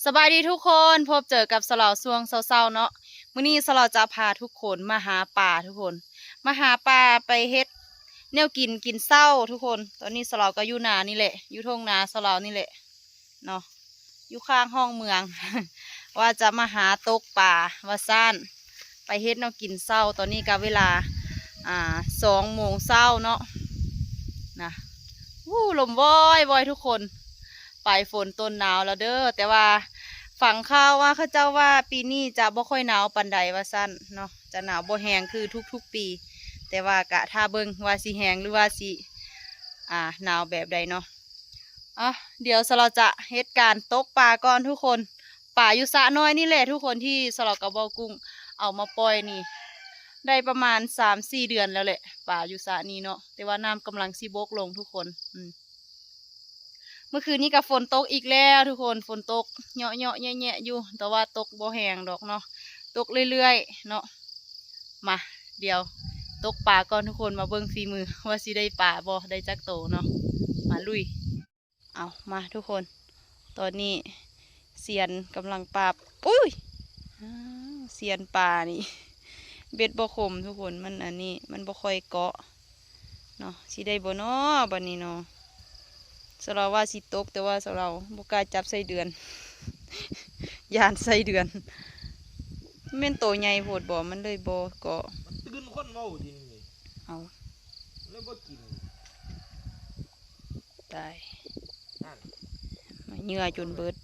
ສະບາຍດີທຸກຄົນ, ພົບເຈີກັບສາວລາວຊ່ວງເຊົ້າໆເນາະ. ມື້ນີ້ສາວລາວຈະພາທຸກຄົນມາຫາປາທຸກຄົນ, ມາຫາປາໄປເຮັດແນວກິນ ກິນເຊົ້າທຸກຄົນ. ຕອນນີ້ສາວລາວກໍຢູ່ນານີ້ແຫຼະ, ຢູ່ທົ່ງນາສາວລາວນີ້ແຫຼະເນາະ, ຢູ່ຂ້າງຮ່ອງເມືອງ ວ່າຈະມາຫາຕົກປາວ່າຊັ້ນ. ໄປເຮັດແນວກິນເຊົ້າ. ຕອນນີ້ກໍເວລາ ອ່າ ສອງໂມງເຊົ້າເນາະ ນະ. ໂອ້ ລົມວອຍໆທຸກຄົນ, ປາຍຝົນຕົ້ນໜາວແລ້ວເດີ. ແຕ່ວ່າຟັງຂ່າວວ່າເຂົາເຈົ້າວ່າປີນີ້ຈະບໍ່ຄ່ອຍໜາວປານໃດວ່າຊັ້ນເນາະ, ຈະໜາວບໍ່ແຮງຄືທຸກໆປີ, ແຕ່ວ່າກະຖ້າເບິ່ງວ່າຊິແຮງ ຫຼືວ່າຊິ ອ່າ ໜາວແບບໃດເນາະ. ອ່ະ ດຽວສາວລາວຈະເຮັດການຕົກປາກ່ອນທຸກຄົນ. ປາຢູ່ສະນ້ອຍນີ້ແຫຼະທຸກຄົນ ທີ່ສາວລາວກັບເວົ້າກຸ້ງເອົາມາປ່ອຍນີ້ ໄດ້ປະມານສາມສີ່ເດືອນແລ້ວແຫຼະ, ປາຢູ່ສະນີ້ເນາະ. ແຕ່ວ່ານ້ຳກຳລັງຊິບົກລົງທຸກຄົນ. ອືມ ເມື່ອຄືນນີ້ກໍຝົນຕົກອີກແລ້ວທຸກຄົນ, ຝົນຕົກເຍາະໆແຍະໆຢູ່, ແຕ່ວ່າຕົກບໍ່ແຮງດອກເນາະ, ຕົກເລື້ອຍໆເນາະ. ມາ ດຽວຕົກປາກ່ອນທຸກຄົນ, ມາເບິ່ງຝີມືວ່າຊິໄດ້ປາບໍ່, ໄດ້ຈັກໂຕເນາະ. ມາລຸຍ. ເອົາ ມາທຸກຄົນ, ຕອນນີ້ຊຽນກຳລັງປາບ. ອຸ້ຍ ອ້າວ ຊຽນປານີ້ ເບັດບໍ່ຄົມທຸກຄົນ, ມັນອັນນີ້ ມັນບໍ່ຄ່ອຍເກາະເນາະ. ຊິໄດ້ບໍ່ນໍບັດນີ້ນໍ? ສາວລາວວ່າຊິຕົກ, ແຕ່ວ່າສາວລາວບໍ່ກ້າຈັບໄສ້ເດືອນ, ຢ້ານໄສ້ເດືອນ. ແມ່ນໂຕໃຫຍ່ໂພດບໍ ມັນເລີຍບໍ່ເກາະ. ມັນຕື່ນຄົນເວົ້າຕິນີ້. ເອົາ ເລີຍບໍ່ກິນ. ຕາຍ ນັ້ນ ເຫຍື່ອຈົນເບິດ.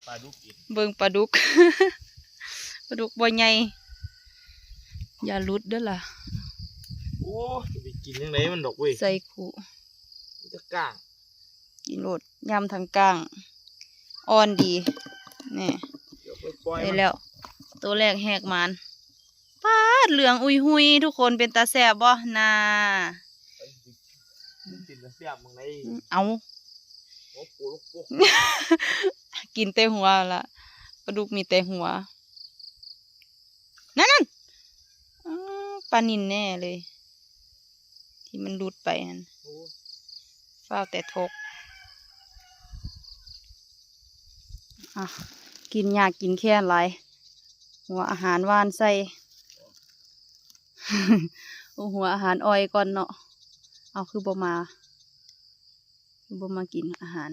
ປາດຸກອີກ. ເບິ່ງປາດຸກ, ປາດຸກບໍ່ໃຫຍ່. ຢ່າຫຼຸດເດີລະ. ໂອ້ ຈະໄປກິນຈັ່ງໃດມັນດອກເວີຍ, ໃສ່ຄຸ ມີແຕ່ກ້າງ. ກິນໂລດ, ຍຳທັງກ້າງ, ອ່ອນດີ. ນີ້ ດຽວໄປປ່ອຍ ໄດ້ ມັນແລ້ວ. ໂຕແລກແຫກໝານ. ປາດ ເຫຼືອງອຸຍຫຸຍທຸກຄົນ, ເປັນຕາແຊບບໍ່? ນາ ມັນເປັນຕາແຊບໝ່ອງໃດ? ເອົາ ໂອ້ໂຫ ໂອ້ໂຫ ກິນແຕ່ຫົວລະ, ປາດຸກມີແຕ່ຫົວ. ນັ້ນໆ ອ້າ ປານິນແນ່ເລີຍ ທີ່ມັນຫຼຸດໄປຫັ້ນ. ໂອ້ ຟ້າວແຕ່ທົກ. ອ່ະ ກິນຍາກກິນແຄ້ນຫຼາຍ, ຫົວອາຫານຫວ່ານໃສ່ ເອົາຫົວອາຫານອ່ອຍກ່ອນເນາະ. ເອົາ ຄືບໍ່ມາ ຄືບໍ່ມາກິນອາຫານ?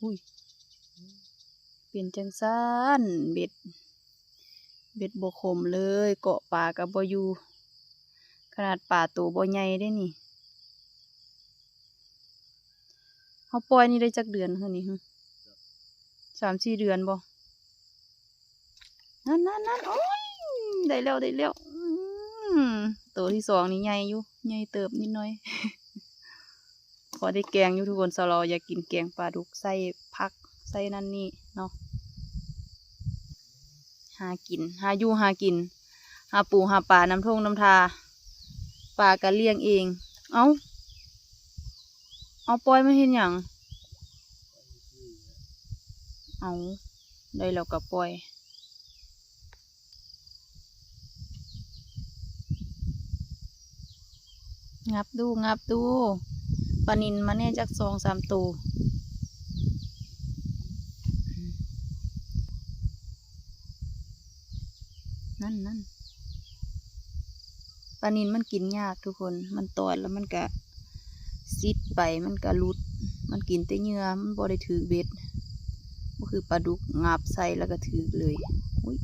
ອຸ້ຍ ເປັນຈັ່ງຊັ້ນ ເບັດ ເບັດບໍ່ຄົມເລີຍ, ເກາະປາກໍບໍ່ຢູ່, ຂະໜາດປາໂຕບໍ່ໃຫຍ່ເດ້ນີ້. ເຮົາປ່ອຍນີ້ໄດ້ຈັກເດືອນເຮີນີ້? ສາມສີ່ເດືອນບໍ່? ນັ້ນໆໆ ໂອ້ຍ ໄດ້ແລ້ວ ໄດ້ແລ້ວ. ອືມ ໂຕທີສອງນີ້ໃຫຍ່ຢູ່ ໃຫຍ່ເຕີບນິດໜ້ອຍ. ພໍໄດ້ແກງຢູ່ທຸກຄົນ, ສາວລາວຢາກກິນແກງປາດຸກໃສ່ຜັກໃສ່ນັ້ນນີ້ເນາະ. ຫາກິນ ຫາຢູ່ຫາກິນ ຫາປູຫາປານຳທົ່ງນຳທ່າ, ປາກໍລ້ຽງເອງ. ເອົ້າ ເອົາ ປ່ອຍມັນເຮັດຫຍັງ? ເອົາ ໄດ້ແລ້ວກໍປ່ອຍ. ງັບດູ ງັບດູ ປານິນມາແນ່ຈັກສອງສາມໂຕ. ນັ້ນໆ ປານິນມັນກິນຍາກທຸກຄົນ, ມັນຕອດແລ້ວມັນກະຊິດໄປ ມັນກະຫຼຸດ, ມັນກິນແຕ່ເຫຍື່ອ ມັນບໍ່ໄດ້ຖືກເບັດ, ບໍ່ຄືປາດຸກ ຫງັບໃສ່ແລ້ວກະຖືກເລີຍ. ອຸ້ຍ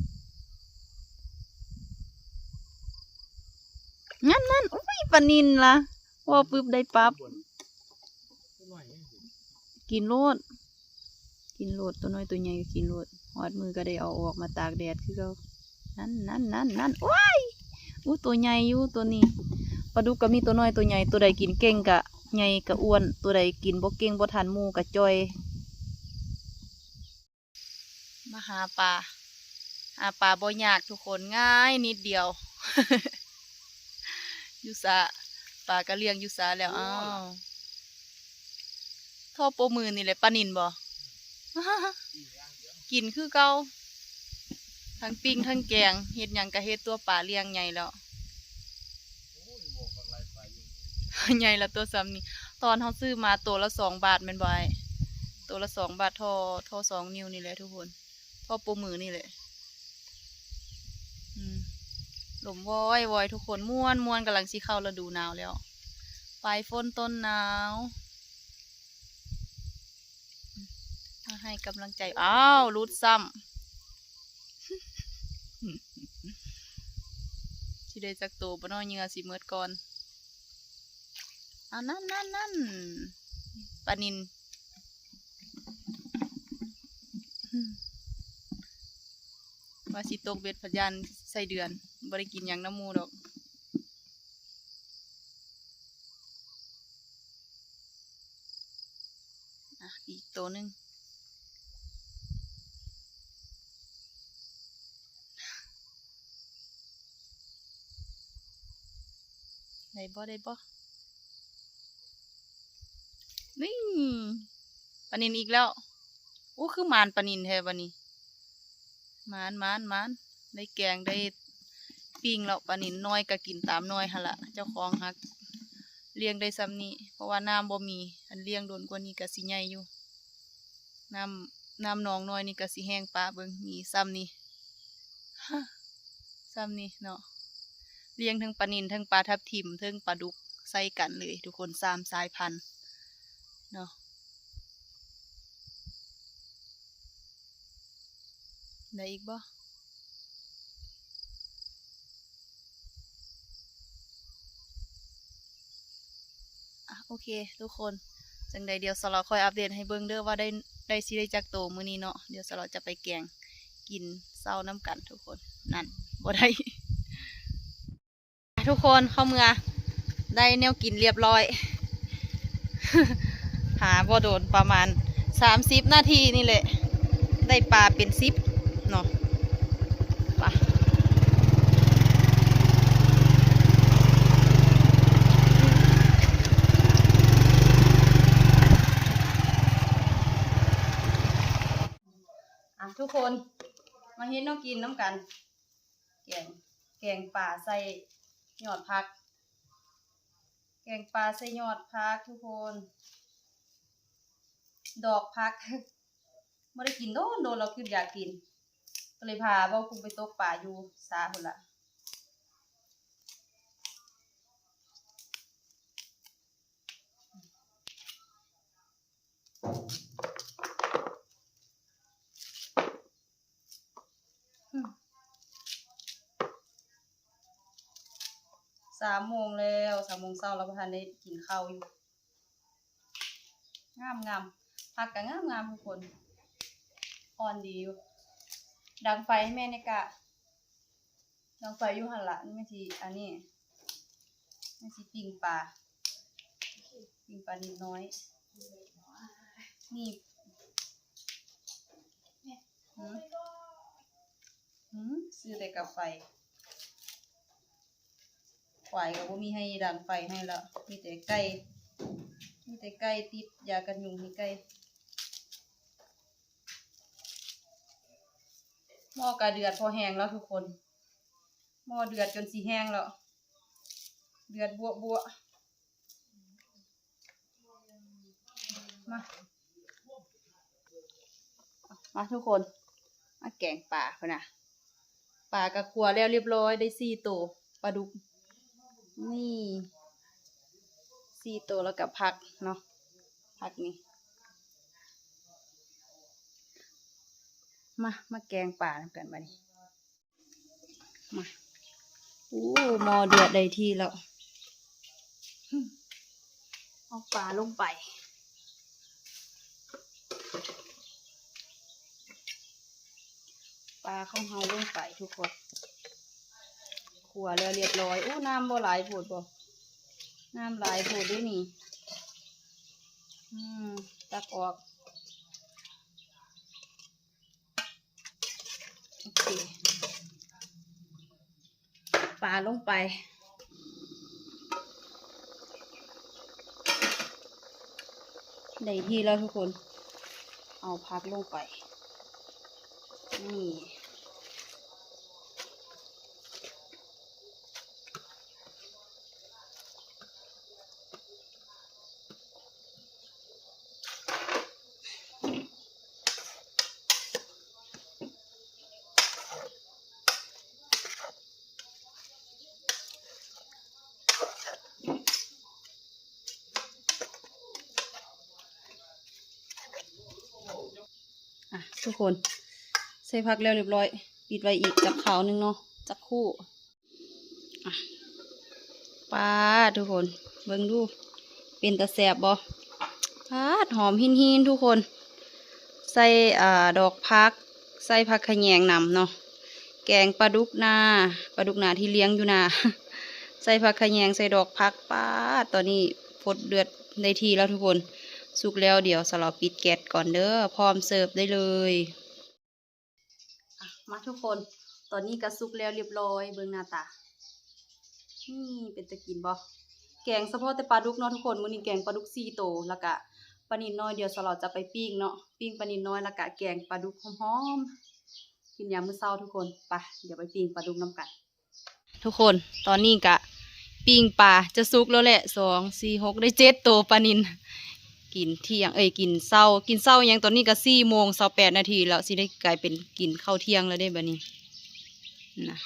ນັ້ນໆ ອຸ້ຍ ປານິນລະ ເວົ້າປຶບໄດ້ປັບ. ກິນໂລດ ກິນໂລດ ໂຕນ້ອຍໂຕໃຫຍ່ກໍກິນໂລດ, ຮອດມື້ກໍໄດ້ເອົາອອກມາຕາກແດດຄືເກົ່າ. ນັ້ນໆໆໆ ໂອ້ຍ ໂອ້ ໂຕໃຫຍ່ຢູ່ໂຕນີ້. ປາດຸກກໍມີໂຕນ້ອຍໂຕໃຫຍ່, ໂຕໃດກິນເກັ່ງກໍໃຫຍ່ກໍອ້ວນ, ໂຕໃດກິນບໍ່ເກັ່ງບໍ່ທັນໝູ່ກໍຈ່ອຍ. ມາຫາປາ ຫາປາບໍ່ຍາກທຸກຄົນ, ງ່າຍນິດດຽວ. ຢູ່ສະ ປາກໍລ້ຽງຢູ່ສະແລ້ວ. ໂອ້ ອ້າວ ທໍ່ໂປ້ມືນີ້ແຫຼະ ປານິນບໍ? ກິນຄືເກົ່າ, ທັງປີ້ງທັງແກງ ເຮັດຫຍັງກໍເຮັດຕົວະ, ປາລ້ຽງໃຫຍ່ແລ້ວ. ໃຫຍ່ລະຕົວສ່ຳນີ້. ຕອນເຮົາຊື້ມາໂຕລະສອງບາດແມ່ນບໍ່ອ້າຍ? ໂຕລະສອງບາດ ທໍ່ ທໍ່ສອງນິ້ວນີ້ແຫຼະທຸກຄົນ ພໍ້ໂປ້ມືນີ້ແຫຼະ. ອືມ ລົມວອຍໆ ທຸກຄົນ ມ່ວນໆ ກຳລັງຊິເຂົ້າລະດູໜາວແລ້ວ ປາຍຝົນຕົ້ນໜາວ. ມາໃຫ້ກຳລັງໃຈ ອ້າວ ຫຼຸດຊ້ຳ ຊິໄດ້ຈັກໂຕບໍ່ນໍ ເຫຍື່ອຊິໝົດກ່ອນ. ອ້າວ ນັ້ນໆໆ ປານິນ ວ່າຊິຕົກເບັດພັດຢ້ານໄສ້ເດືອນ ບໍ່ໄດ້ກິນຫຍັງນຳໝູ່ດອກ. ອ່ະ ອີກໂຕໜຶ່ງ ໄດ້ບໍ່ ໄດ້ບໍ່? ນີ້ ປານິນອີກແລ້ວ. ໂອ້ ຄືໝານປານິນແທ້ບາດນີ້ ໝານ ໝານ ໝານ ໄດ້ແກງ ໄດ້ປີ້ງແລ້ວ. ປານິນນ້ອຍກະກິນຕາມນ້ອຍຫັ້ນລະ ເຈົ້າຂອງຫາກລ້ຽງໄດ້ຊ່ຳນີ້ ເພາະວ່ານ້ຳບໍ່ມີ ຄັນລ້ຽງດົນກວ່ານີ້ກະຊິໃຫຍ່ຢູ່. ນ້ຳ ນ້ຳໜອງນ້ອຍນີ້ກະຊິແຫ້ງປະ ເບິ່ງ ມີຊ່ຳນີ້ ຊ່ຳນີ້ເນາະ. ລ້ຽງທັງປານິນ ທັງປາທັບທິມ ທັງປາດຸກໃສ່ກັນເລີຍທຸກຄົນ ສາມສາຍພັນເນາະ. ໄດ້ອີກບໍ່? ອ່ະ ໂອເຄທຸກຄົນ ຈັ່ງໃດດຽວສາວລາວຄ່ອຍອັບເດດໃຫ້ເບິ່ງເດີ ວ່າໄດ້ ໄດ້ ຊິໄດ້ຈັກໂຕມື້ນີ້ເນາະ. ດຽວສາວລາວຈະໄປແກງກິນເຊົ້ານຳກັນທຸກຄົນ. ນັ້ນ ບໍ່ໄດ້. ທຸກຄົນ ເຂົ້າເມືອ ໄດ້ແນວກິນລຽບຮ້ອຍ ຫາບໍ່ດົນ ປະມານສາມສິບນາທີນີ້ແຫຼະ ໄດ້ປາເປັນສິບເນາະ. ໄປ ອ່ະ ທຸກຄົນ ມາເຮັດແນວກິນນຳກັນ. ແກງ ແກງປາໃສ່ຍອດຜັກ ແກງປາໃສ່ຍອດຜັກທຸກຄົນ ດອກຜັກ ບໍ່ໄດ້ກິນໂດນໆ ແລ້ວ ຄິດຢາກກິນ ກໍເລີຍພາເບົາກຸງໄປຕົກປາຢູ່ສາພຸ້ນລະ. ສາມໂມງແລ້ວ ສາມໂມງເຊົ້າ ລາວບໍ່ທັນໄດ້ກິນເຂົ້າຢູ່. ງາມໆ ຜັກກະງາມໆ ທຸກຄົນ ອ່ອນດີຢູ່. ດັງໄຟໃຫ້ແມ່ແດ່ກະ. ດັງໄຟຢູ່ຫັ້ນລະ ມັນຊິອັນນີ້ ມັນຊິປີ້ງປາ ປີ້ງປານິດໜ້ອຍ. ນີ້ ຫືມ ຫືມ ຊື້ແຕ່ກາໄຟ ຄວາຍກໍບໍ່ມີໃຫ້ດັງໄຟໃຫ້ລະ ມີແຕ່ໄກ່ ມີແຕ່ໄກ່ ຕິດຢາກັນຍຸງໃຫ້ໄກ່. ໝໍ້ກະເດືອດພໍແຮງແລ້ວທຸກຄົນ ໝໍ້ເດືອດຈົນຊິແຫ້ງແລ້ວ ເດືອດບວະໆ. ມາ ມາທຸກຄົນ ມາແກງປາພຸ້ນນະ. ປາກະຂົ້ວແລ້ວລຽບຮ້ອຍ ໄດ້ສີ່ໂຕ ປາດຸກ ນີ້ສີ່ໂຕ ແລ້ວກະຜັກເນາະ ຜັກນີ້. ມາ ມາແກງປານຳກັນບາດນີ້ ມາ. ໂອ້ ໝໍ້ເດືອດໄດ້ທີ່ແລ້ວ ເອົາປາລົງໄປ ປາຂອງເຮົາລົງໄປທຸກຄົນ ຂົ້ວແລ້ວລຽບຮ້ອຍ. ໂອ້ ນ້ຳບໍ່ຫຼາຍໂພດບໍ່? ນ້ຳຫຼາຍໂພດເດ້ນີ້ ອືມ ຕັກອອກ. ໂອເຄ ປາລົງໄປ ໄດ້ທີ່ແລ້ວທຸກຄົນ ເອົາຜັກລົງໄປ ນີ້. ໂອ ອ່ະ ທຸກຄົນ ໃສ່ຜັກແລ້ວຮຽບຮ້ອຍ ປິດໄວ້ອີກຈັກຄາວໜຶ່ງເນາະ ຈັກຄູ່. ອ່ະ ປາດ ທຸກຄົນ ເບິ່ງດູ ເປັນຕາແຊບບໍ່? ປາດ ຫອມຫີນໆ ທຸກຄົນ ໃສ່ ອ່າ ດອກຜັກ ໃສ່ຜັກຂະແຍງນຳເນາະ ແກງປາດຸກນາ ປາດຸກນາທີ່ລ້ຽງຢູ່ນາ ໃສ່ຜັກຂະແຍງ ໃສ່ດອກຜັກ ປາດ ຕອນນີ້ຟົດເດືອດໄດ້ທີ່ແລ້ວທຸກຄົນ ສຸກແລ້ວ ດຽວສາວລາວປິດແກັສກ່ອນເດີ ພ້ອມເສີບໄດ້ເລີຍ. ອ່ະ ມາທຸກຄົນ ຕອນນີ້ກະສຸກແລ້ວຮຽບຮ້ອຍ ເບິ່ງໜ້າຕາ ນີ້ ເປັນຕາກິນບໍ່? ແກງສະເພາະແຕ່ປາດຸກເນາະທຸກຄົນ ມື້ນີ້ແກງປາດຸກສີ່ໂຕ ແລ້ວກະປານິນນ້ອຍ ດຽວສາວລາວຈະໄປປີ້ງເນາະ ປີ້ງປານິນນ້ອຍ ແລ້ວກະແກງປາດຸກຫອມໆ ກິນຍາມມື້ເຊົ້າທຸກຄົນ. ໄປ ດຽວໄປປີ້ງປາດຸກນຳກັນ. ທຸກຄົນ ຕອນນີ້ກະປີ້ງປາຈະສຸກແລ້ວແຫຼະ ສອງ ສີ່ ຫົກ ໄດ້ເຈັດໂຕປານິນ ກິນທ່ຽງ ເອີຍ ກິນເຊົ້າ ກິນເຊົ້າຫຍັງ ຕອນນີ້ກະສີ່ໂມງຊາວແປດນາທີແລ້ວ ຊິໄດ້ກາຍເປັນກິນເຂົ້າທ່ຽງແລ້ວເດ້ບາດນີ້ນະ.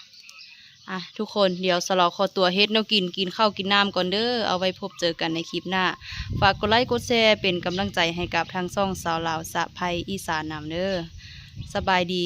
ອ່ະ ທຸກຄົນ ດຽວສາວລາວຂໍຕົວເຮັດແນວກິນ ກິນເຂົ້າກິນນ້ຳກ່ອນເດີ ເອົາໄວ້ພົບເຈີກັນໃນຄລິບໜ້າ ຝາກກົດໄລກົດແຊ ເປັນກຳລັງໃຈໃຫ້ກັບທາງຊ່ອງສາວລາວສະໃພ້ອີສານນຳເດີ. ສະບາຍດີ.